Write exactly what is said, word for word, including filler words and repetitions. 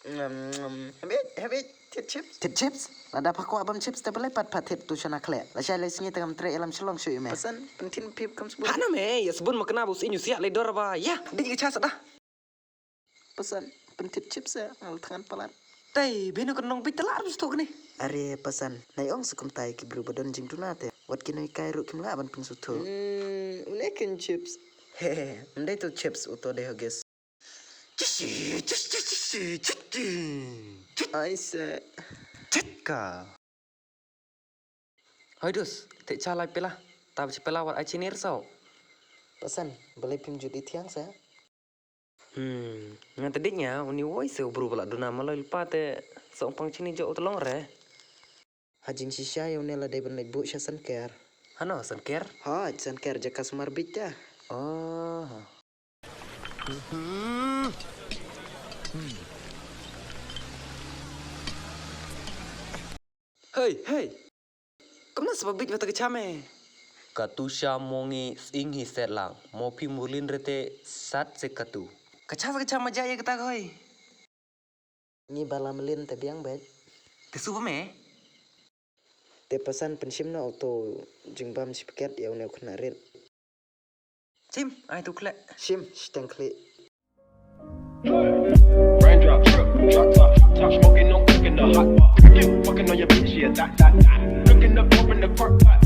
Ngam, ngam. Habit, habit. Thied chips. Thied chips? Lada pha kwah bam chips te balei pat pha thied tu shana khleh. Lashai lai sngi te ngam treh ïalam shlong shuh ïa me. Pasan, pynthied phi kam sbun. Hana me, ïa sbun ma kna bu sih nyu siah lai dor ba. Ïa, dei ka cha sa da. Pasan, pynthied chips ïa, ngal thngan palat. Tei, bino kan nong bit tala arus tu kani. Are, pasan, nai ong sa kumta ïa ki briew ba don jingduna te. Wat ki nonghikai ruh kim lah ban pynsuthu. Hmm, une kin chips. He, he, he, ym dei tu chips, uto dei huggies. Chishi, chishi, chishi, chishi, chit. Ai se. Chitka. Hoi dus, te cha lai pela. Tab chi pela wat ai chinir sau. Pasan, balei phim jut i thiang sa? Hmm, ngan te dik nya, uni woi se u bru bala duna maloi lepa te song pang chini jo u telong re. Ha jing shisha ïa une la dei ban leit buh sha Sanker. Hano, Sanker? Ha, Sanker jaka sumar bit ta. Oh. Hei, hei. Kumno sba bit bata ka cha me? Katu sha mongi sing hi set lang. Mo phi mulin rete sat se katu. Ka cha sa ka cha ma ja ïa kata ka hoi. Ngi bala mlin te biang bet. Te su ba me? Te pasan pynshim na auto jingbam shi paket ïa une u khynnah rit. Shim, ai tu khleh. Shim, shiteng khlieh. Raindrop, drip, drop top, top, smoking, no cooking the hot pot. Fucking on your bitch, yeah, that, that, that. Cooking the pop in the crock pot.